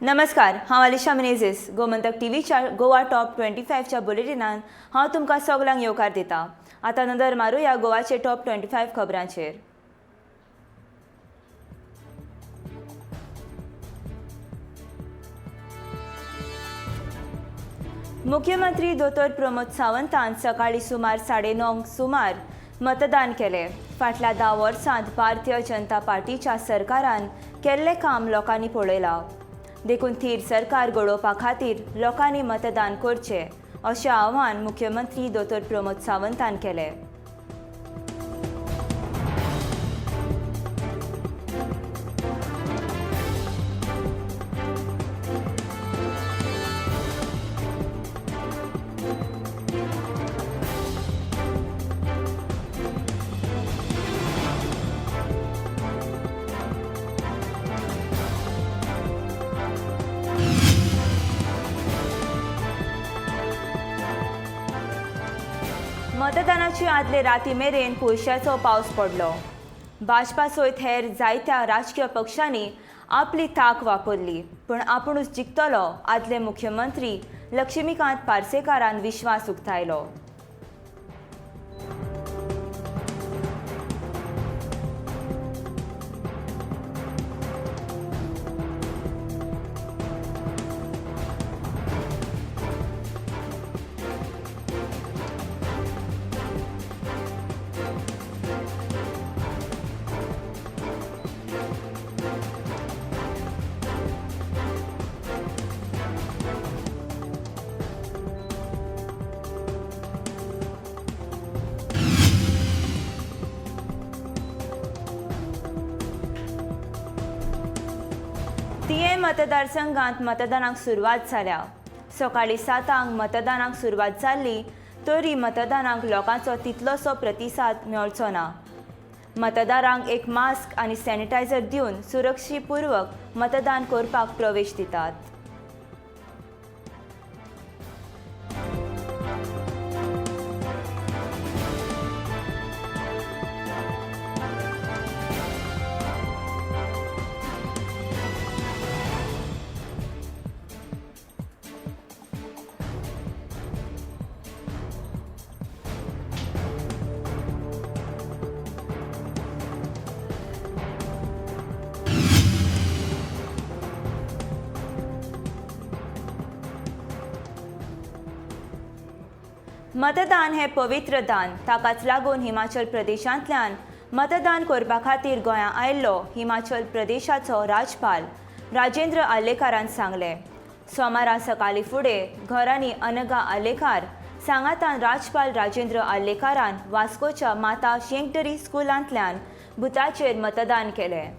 नमस्कार, हांव अलिशा मिनेझिस. गोमंतक टीव्हीच्या गोवा टॉप 25च्या बुलेटिनान हांव तुमकां सगल्यांक येवकार दिता. आतां नदर मारुया गोवाचे टॉप 25 खबरांचेर. मुख्यमंत्री दोतोर प्रमोद सावंतान सकाळी सुमार 9:30 सुमार मतदान केलें. फाटल्या 10 वर्सांत भारतीय जनता पार्टीच्या सरकारान केल्लें काम लोकांनी पळयलां, देखून थीर सरकार घडोवपा खातीर लोकांनी मतदान करचें अशें आव्हान मुख्यमंत्री दोतोर प्रमोद सावंतान केलें. मतदानाची आदले राती मेरेन पयशाचो पावस पडलो. भाजपा सयत हेर जायत्या राजकीय पक्षांनी आपली ताक वापरली, पूण आपुणूच जिखतलो आदले मुख्यमंत्री लक्ष्मीकांत पार्सेकारान विश्वास उक्तायलो. तियें मतदारसंघात मतदानाक सुरवात जाल्या. सकाळी 7 मतदानाक सुरवात जाल्ली तरी मतदानाक लोकांचो तितलोसो प्रतिसाद मेळचो ना. मतदारांक एक मास्क आनी सॅनिटायझर दिवन सुरक्षीपूर्वक मतदान करपाक प्रवेश दितात. मतदान हे पवित्र दान, ताकाच लागून हिमाचल प्रदेशांतल्यान मतदान करपा खातीर गोंया आयिल्लो हिमाचल प्रदेशाचो राज्यपाल राजेंद्र आर्लेकारान सांगलें. सोमारा सकाळी फुडें घरांनी अनघा आर्लेकार सांगातान राज्यपाल राजेंद्र आर्लेकारान वास्कोच्या माता शेंकटरी स्कुलांतल्यान बुथाचेर मतदान केलें.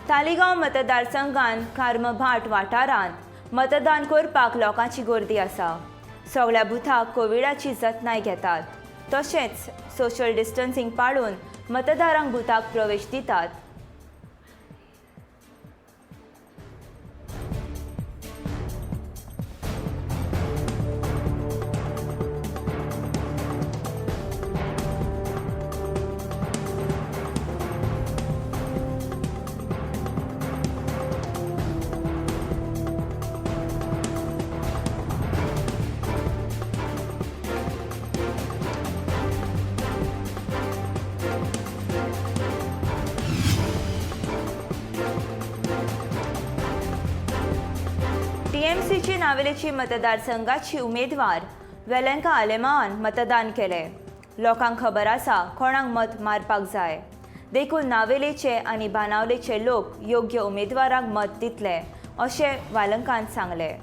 तालिगांव मतदारसंघान कार्मभाट वाठारांत मतदान करपाक लोकांची गर्दी आसा. सगळ्या बुथाक कोविडाची जतनाय घेतात, तशेंच सोशल डिस्टन्सिंग पाळून मतदारांक बुथाक प्रवेश दितात. टीएमसीची नावेलेची मतदारसंघाची उमेदवार वेलंका आलेमान मतदान केलें. लोकांक खबर आसा कोणाक मत मारपाक जाय, देखून नावेलेचे आनी बाणावलेचे लोक योग्य उमेदवारांक मत दितले अशें वालंकान सांगलें.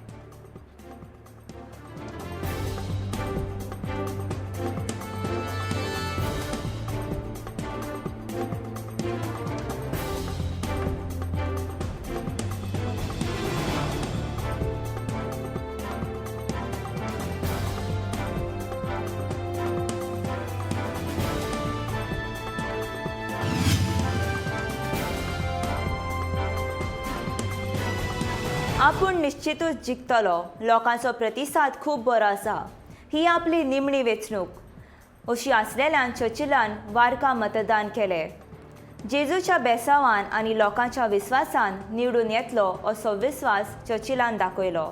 आपूण निश्चितूच जिखतलो, लोकांचो प्रतिसाद खूब बरो आसा, ही आपली निमणी वेंचणूक अशी आसलेल्यान चर्चिलान वार्का मतदान केलें. जेजूच्या बेसावान आनी लोकांच्या विस्वासान निवडून येतलो असो विस्वास चर्चिलान दाखयलो.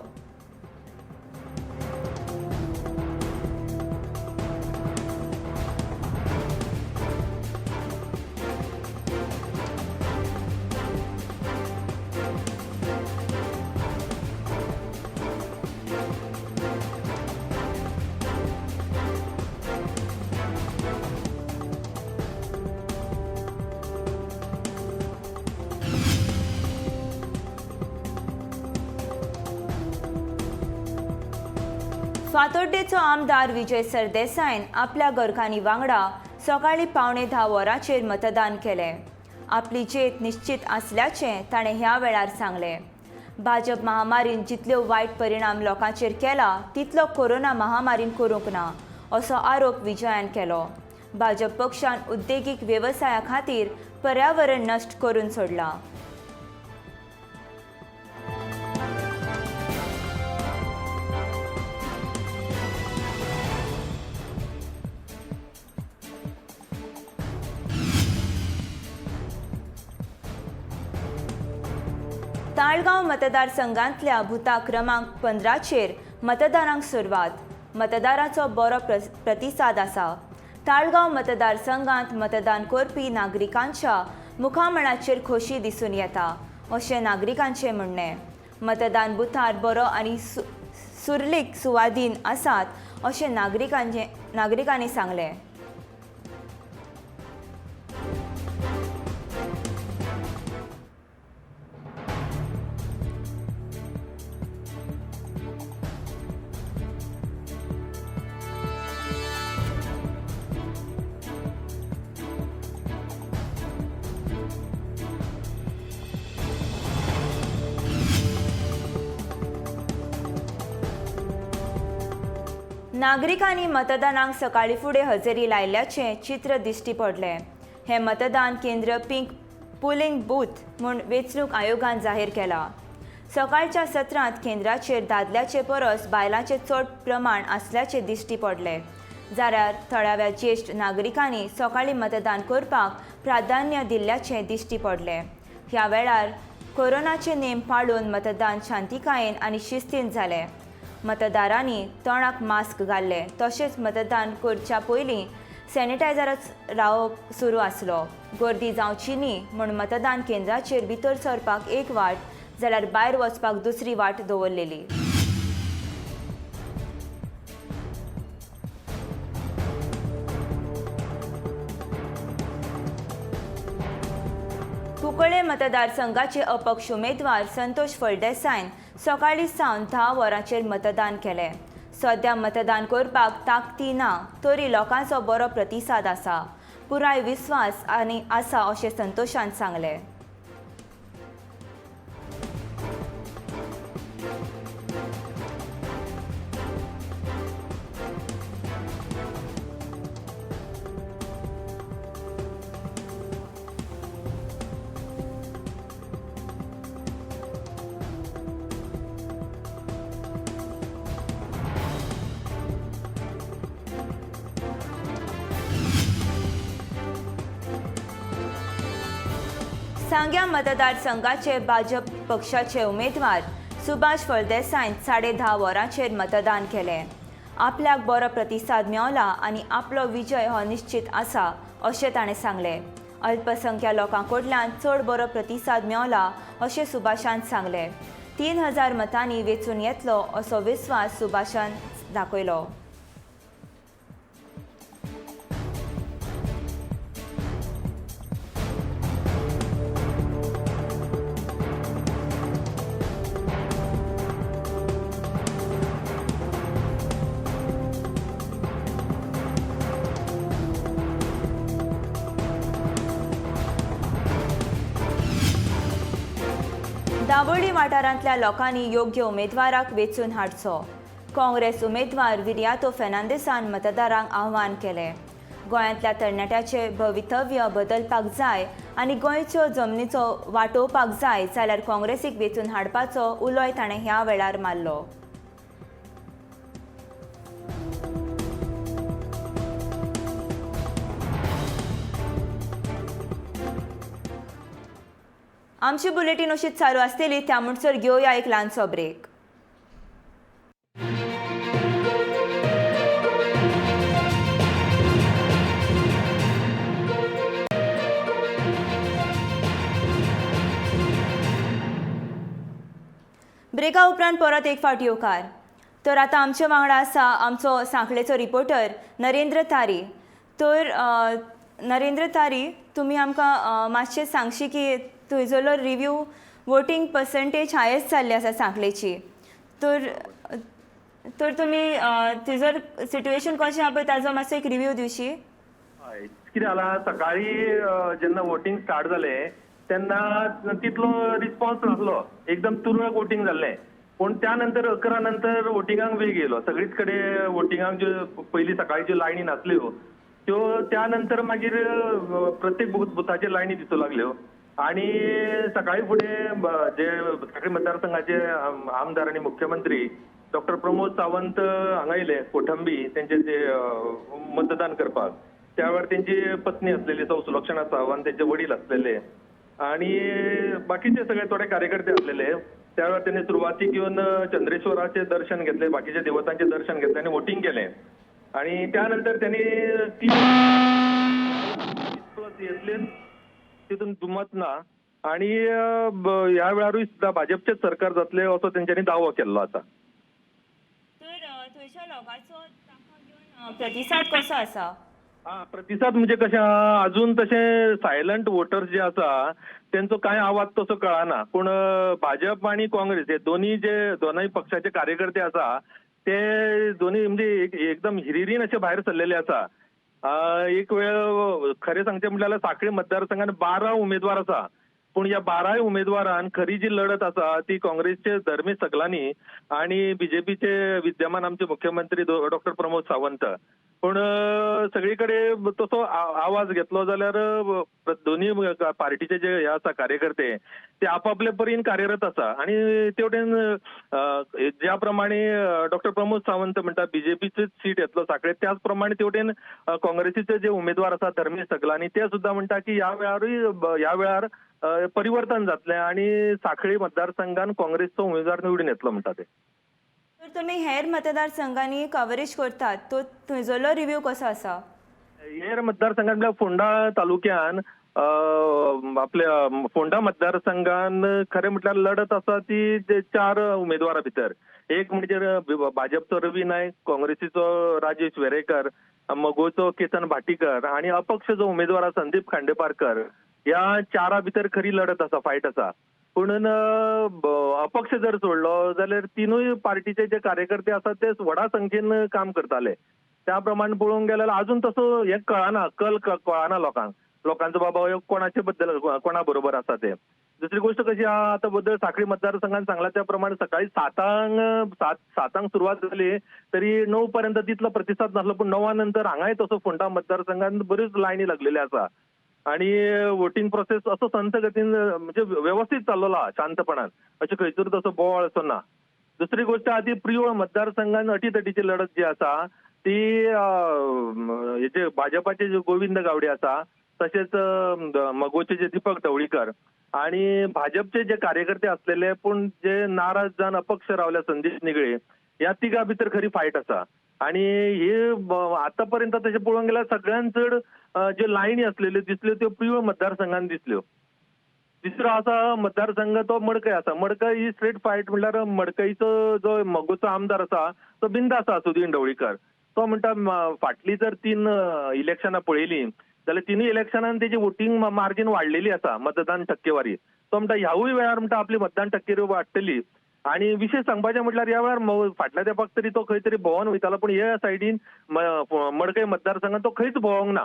फातोड्डेचो आमदार विजय सरदेसायन आपल्या घरकान्नी वांगडा सकाळीं 9:45 वरांचेर मतदान केलें. आपली जेत निश्चित आसल्याचें ताणें ह्या वेळार सांगलें. भाजप महामारीन जितल्यो वायट परिणाम लोकांचेर केला तितलो कोरोना महामारीन करूंक ना असो आरोप विजयान केलो. भाजप पक्षान उद्देगीक वेवसाया खातीर पर्यावरण नश्ट करून सोडलां. ताळगांव मतदारसंघांतल्या बुथा क्रमांक 15चेर मतदारांक सुरवात. मतदाराचो बरो प्रतिसाद आसा. ताळगांव मतदारसंघांत मतदान करपी नागरिकांच्या मुखामळाचेर खोशी दिसून येता अशें नागरिकांचें म्हणणें. मतदान बुथार बरो आनी सुरलीक सुवादीन आसात अशें नागरिकांनी सांगलें. नागरिकांनी मतदानाक सकाळीं फुडें हजेरी लायिल्ल्याचें चित्र दिश्टी पडलें. हें मतदान केंद्र पिंक पुलिंग बूथ म्हूण वेंचणूक आयोगान जाहीर केलां. सकाळच्या सत्रांत केंद्राचेर दादल्याचे परस बायलांचें चड प्रमाण आसल्याचें दिश्टी पडलें. जाल्यार थळाव्या ज्येश्ठ नागरिकांनी सकाळीं मतदान करपाक प्राधान्य दिल्ल्याचें दिश्टी पडलें. ह्या वेळार कोरोनाचे नेम पाळून मतदान शांतिकायेन आनी शिस्तीन जालें. मतदारांनी तोंडाक मास्क घाल्ले तशेंच मतदान करच्या पयलीं सॅनिटायझरच रावप सुरू आसलो. गर्दी जावची न्ही म्हूण मतदान केंद्राचेर भितर सरपाक एक वाट जाल्यार भायर वचपाक दुसरी वाट दवरलेली. कुंकळ्ळे मतदारसंघाचे अपक्ष उमेदवार संतोष फळदेसायन सकाळीं सावन 10 वरांचेर मतदान केलें. सद्या मतदान करपाक ताकदी ना तरी लोकांचो बरो प्रतिसाद आसा, पुराय विस्वास आनी आसा अशें संतोषान सांगलें. सांग्या मतदारसंघाचे भाजप पक्षाचे उमेदवार सुभाष फळदेसायन 10:30 वरांचेर मतदान केलें. आपल्याक बरो प्रतिसाद मेवला आनी आपलो विजय हो निश्चित आसा अशें ताणें सांगलें. अल्पसंख्या लोकां कडल्यान चड बरो प्रतिसाद मेवला अशें सुभाषान सांगलें. 3000 मतांनी वेंचून येतलो असो विस्वास सुभाषान दाखयलो. दाबोळी वाठारांतल्या लोकांनी योग्य उमेदवाराक वेंचून हाडचो. काँग्रेस उमेदवार विरियातो फेर्नांदीसान मतदारांक आव्हान केलें. गोंयांतल्या तरणाट्याचें भवितव्य बदलपाक जाय आनी गोंयच्यो जमनीचो वाटोवपाक जाय जाल्यार काँग्रेसीक वेंचून हाडपाचो उलोय ताणें ह्या वेळार मारलो. आमची बुलेटीन अशीच चालू आसतली, त्या म्हणसर घेवया एक ल्हानसो ब्रेक. ब्रेका उपरांत परत एक फावट येवकार. तर आतां आमचे वांगडा आसा आमचो सांखळेचो रिपोर्टर नरेंद्र तारी. तर नरेंद्र तारी, तुमी आमकां मातशें सांगशी की थंयसरलो रिव्यू वोटींग पर्संटेज हायस्ट जाल्ली आसा सांखळेची, तर तर तुमी थंयसर सिट्युएशन कशें आहा पळय ताजो मातसो एक रिव्यू दिवशी. हय, कितें जालां सकाळी जेन्ना वोटींग स्टार्ट जालें तेन्ना तितलो रिस्पॉन्स नासलो, एकदम तुरळक वोटींग जाल्लें. पूण त्या नंतर 11 नंतर वोटिंगाक वेग येयलो. सगळीच कडेन वोटिंगाक ज्यो पयलीं सकाळी ज्यो लायनी नासल्यो त्यो त्या नंतर मागीर प्रत्येक बुथाचेर लायनी दिसूं लागल्यो. आनी सकाळी फुडें जे सांखळी मतदारसंघाचे आमदार आनी मुख्यमंत्री डॉक्टर प्रमोद सावंत हांगा येयले कोठंबी तेंचे जे मतदान करपाक. त्या वेळार तेंची पत्नी आसलेली सौ सुलक्षणा सावंत, तेंचे वडील आसलेले आनी बाकीचे सगळे थोडे कार्यकर्ते आसलेले. त्या वेळार तेणी सुरवातीक येवन चंद्रेश्वराचें दर्शन घेतलें, बाकीच्या देवतांचें दर्शन घेतलें आनी वोटींग केलें. आनी त्या नंतर त्यांनी 30 प्लस येतले तितून दुमत ना आनी ह्या वेळारूय सुद्दां भाजपचेच सरकार जातलें असो तेंच्यांनी दावो केल्लो आसा. तर थंयच्या लोकांचो तांकां घेवन प्रतिसाद कसो आसा? हा, प्रतिसाद म्हणजे कशें आहा, अजून तशें सायलंट वोटर्स जे आसा तेंचो कांय आवाज तसो कळना. पूण भाजप आनी काँग्रेस हे दोनूय जे दोनूय पक्षाचे कार्यकर्ते आसा ते दोनूय म्हणजे एकदम हिरिरीन अशे भायर सरलेले आसा. एक वेळ खरें सांगचें म्हणल्यार सांखळी मतदारसंघान 12 उमेदवार आसा, पूण ह्या 12 उमेदवारान खरी जी लढत आसा ती काँग्रेसचे धर्मेश सगलानी आनी बीजेपीचे विद्यमान आमचे मुख्यमंत्री डॉक्टर प्रमोद सावंत. पूण सगळी कडेन तसो आवाज घेतलो जाल्यार दोनूय पार्टीचे जे हे आसा कार्यकर्ते ते आपापले परीन कार्यरत आसा. आनी ते वटेन ज्या प्रमाणे डॉक्टर प्रमोद सावंत म्हणटा बीजेपीचेच सीट येतलो सांखळे, त्याच प्रमाणे ते वटेन काँग्रेसीचे जे उमेदवार आसा धर्मेश सगलानी ते सुद्दां म्हणटा की ह्या वेळारूय ह्या वेळार परिवर्तन जातलें आनी सांखळी मतदारसंघान काँग्रेसचो उमेदवार निवडून येतलो म्हणटा ते. तर तुमी हेर मतदारसंघांनी कवरेज करतात, तो थंयसरलो रिव्यू कसो आसा? हेर मतदारसंघान म्हळ्यार फोंडा तालुक्यान आपल्या फोंडा मतदारसंघान खरें म्हटल्यार लढत आसा ती 4 उमेदवारां भितर. एक म्हणजे भाजपचो रवी नायक, काँग्रेसीचो राजेश वेरेकर, मगोचो केतन भाटीकर आनी अपक्ष जो उमेदवार आसा संदीप खांडेपारकर. ह्या 4 भितर खरी लढत आसा, फायट आसा. पूण अपक्ष जर सोडलो जाल्यार तिनूय पार्टीचे जे कार्यकर्ते आसात ते व्हडा संख्येन काम करताले. त्या प्रमाणे पळोवंक गेल्यार अजून तसो हें कळना, कल कळना लोकांक, लोकांचो बाबा कोणाचे बद्दल कोणा बरोबर आसा ते. दुसरी गोष्ट कशी आहा, आतां बद्दल सांखळी मतदारसंघान सांगला त्या प्रमाणे सकाळी 7 सुरवात जाली तरी 9 पर्यंत तितलो प्रतिसाद नासलो, पूण 9 नंतर हांगाय तसो फोंडा मतदारसंघान बऱ्योच लायनी लागलेल्यो आसा आनी वोटींग प्रोसेस असो संत गतीन म्हणजे वेवस्थीत चाललेलो आहा, शांतपणान, अशें खंयसर तसो बोवाळ असो ना. दुसरी गोष्ट आहा ती प्रियोळ मतदारसंघान अटीतटीची लढत जी आसा ती हेजे भाजपाचे जे गोविंद गावडे आसा, तशेंच मगोचे जे दीपक ढवळीकर आनी भाजपचे जे कार्यकर्ते आसलेले पूण जे नाराज जावन अपक्ष रावले संदीप निगळे, ह्या तिगां भितर खरी फायट आसा. आनी ही आतां पर्यंत तशें पळोवंक गेल्यार सगळ्यांत चड ज्यो लायनी आसलेल्यो दिसल्यो त्यो प्रियोळ मतदारसंघान दिसल्यो. दुसरो आसा मतदारसंघ तो मडकय आसा. मडकय ही स्ट्रेट फायट म्हणल्यार मडकयचो जो मगोचो आमदार आसा तो बिंदास आसा सुदीन ढवळीकर. तो म्हणटा फाटली जर 3 इलेक्शनां पळयलीं जाल्यार 3 इलेक्शनान तेजी वोटींग मार्जीन वाडलेली आसा, मतदान टक्केवारी. तो म्हणटा ह्यावूय वेळार म्हणटा आपली मतदान टक्केवारी वाडटली. आनी विशेश सांगपाचें म्हटल्यार ह्या वेळार फाटल्या तेंपाक तरी तो खंय तरी भोंवन वयतालो, पूण ह्या सायडीन मडकय मतदारसंघान तो खंयच भोंवंक ना.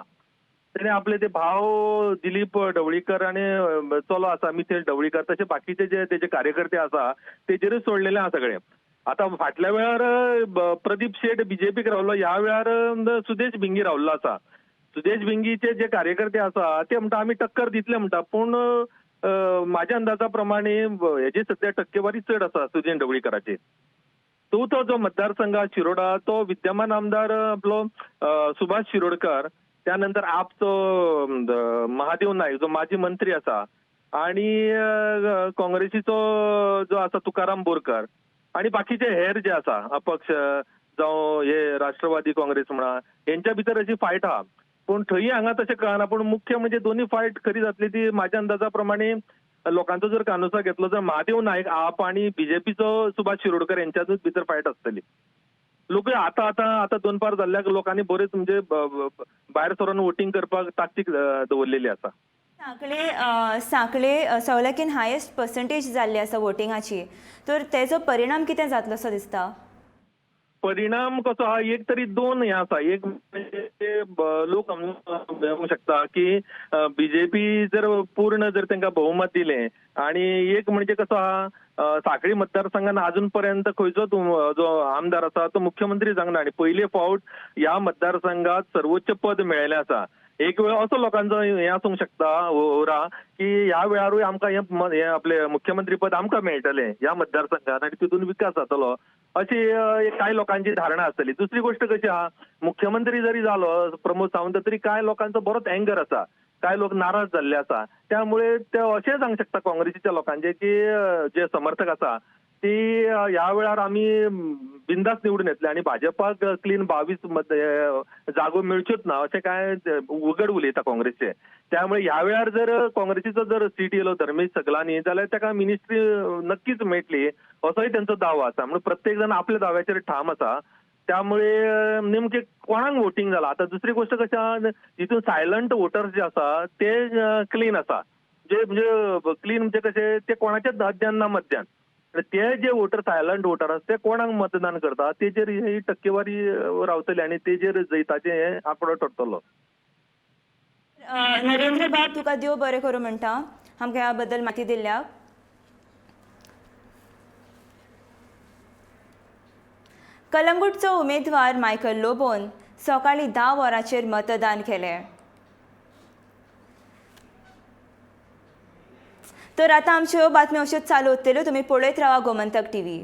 तेणे आपले ते भाव दिलीप ढवळीकर आनी चलो आसा मिथेश ढवळीकर, तशे बाकीचे जे तेजे कार्यकर्ते आसा तेजेरूच सोडलेले आसा सगळे. आतां फाटल्या वेळार प्रदीप शेट बीजेपीक रावलो, ह्या वेळार सुदेश भिंगी रावल्लो आसा. सुदेश भिंगीचे जे कार्यकर्ते आसा ते म्हणटा आमी टक्कर दितले म्हणटा, पूण माझ्या अंदाजा प्रमाणे हेजी सध्या टक्केवारी चड आसा सुदिन ढवळीकराची. चवथो जो मतदारसंघ शिरोडा तो विद्यमान आमदार आपलो सुभाष शिरोडकर, त्यानंतर आपचो महादेव नाईक जो माजी मंत्री आसा आणि काँग्रेसीचो जो आसा तुकाराम बोरकर आणि बाकीचे हेर जे आसा अपक्ष जावं हे राष्ट्रवादी काँग्रेस म्हणा हेंच्या भितर अशी फायट आहा. पूण थंय हांगा तशें कळना, पूण मुख्य म्हणजे दोन्ही फायट खरी जातली ती माझ्या अंदाजा प्रमाणे लोकांचो जर कानोसा घेतलो जर महादेव नाईक आप आणि बीजेपीचो सुभाष शिरोडकर यांच्यातूच भितर फायट आसतली. लोक आतां आतां आतां दोनपार जाल्ल्याक लोकांनी बरेच म्हणजे भायर सरून वोटींग करपाक ताकतीक दवरलेली आसा. सांखळे सांखळे सगळ्याकीन हायेस्ट पर्संटेज जाल्ली आसा वोटिंगाची, तर तेजो परिणाम कितें जातलो असो दिसता? परिणाम कसो आहा, एक तरी दोन हे आसा. एक म्हणजे लोक समजूंक शकता की बीजेपी जर पूर्ण जर तांकां बहुमत दिलें आणि एक म्हणजे कसो आहा सांखळी मतदारसंघान अजून पर्यंत खंयचोच जो आमदार आसा तो मुख्यमंत्री जावंक ना आनी पयले फावट ह्या मतदारसंघात सर्वोच्च पद मेळिल्लें आसा. एक वेळ असो लोकांचो हें आसूंक शकता ओरा की ह्या वेळारूय आमकां हें आपलें मुख्यमंत्री पद आमकां मेळटलें ह्या मतदारसंघात आनी तितून विकास जातलो अशी कांय लोकांची धारणा आसतली. दुसरी गोष्ट कशी आहा, मुख्यमंत्री जरी जालो प्रमोद सावंत तरी कांय लोकांचो बरोच अँगर आसा, कांय लोक नाराज जाल्ले आसा. त्यामुळे ते अशें सांगूंक शकता काँग्रेसीच्या लोकांचे की जे समर्थक आसा ती ह्या वेळार आमी बिंदास निवडून येतले आनी भाजपाक क्लीन 22 जागो मेळच्योच ना अशें कांय उगड उलयता काँग्रेसचे. त्यामुळे ह्या वेळार जर काँग्रेसीचो जर सीट येयलो धर्मेश सगलांनी जाल्यार ताका मिनिस्ट्री नक्कीच मेळटली असोय तेंचो दावो आसा. म्हणून प्रत्येक जाण आपल्या दाव्याचेर ठाम आसा. त्यामुळे नेमके कोणाक वोटींग जाला. आतां दुसरी गोष्ट कशी आहा, तितून सायलंट वोटर्स जे आसा ते क्लीन आसा, जे म्हणजे क्लीन म्हणजे कशे ते कोणाच्याच अज्ञान ना मध्यान, ते जे वोटर सायलंट वोटर आसा ते कोणाक मतदान करता तेजेर ही टक्केवारी रावतली आनी तेजेर जैताचे हे आंकडो ठरतलो. नरेंद्र बाब, तुका देव बरें करूं म्हणटा आमकां ह्या बद्दल म्हायती दिल्ल्याक. कलंगूटचो उमेदवार मायकल लोबोन सकाळीं 10 वरांचेर मतदान केलें. तर आतां आमच्यो बातम्यो अश्योच चालू उरतल्यो, तुमी पळयत रावा गोमंतक टीव्ही.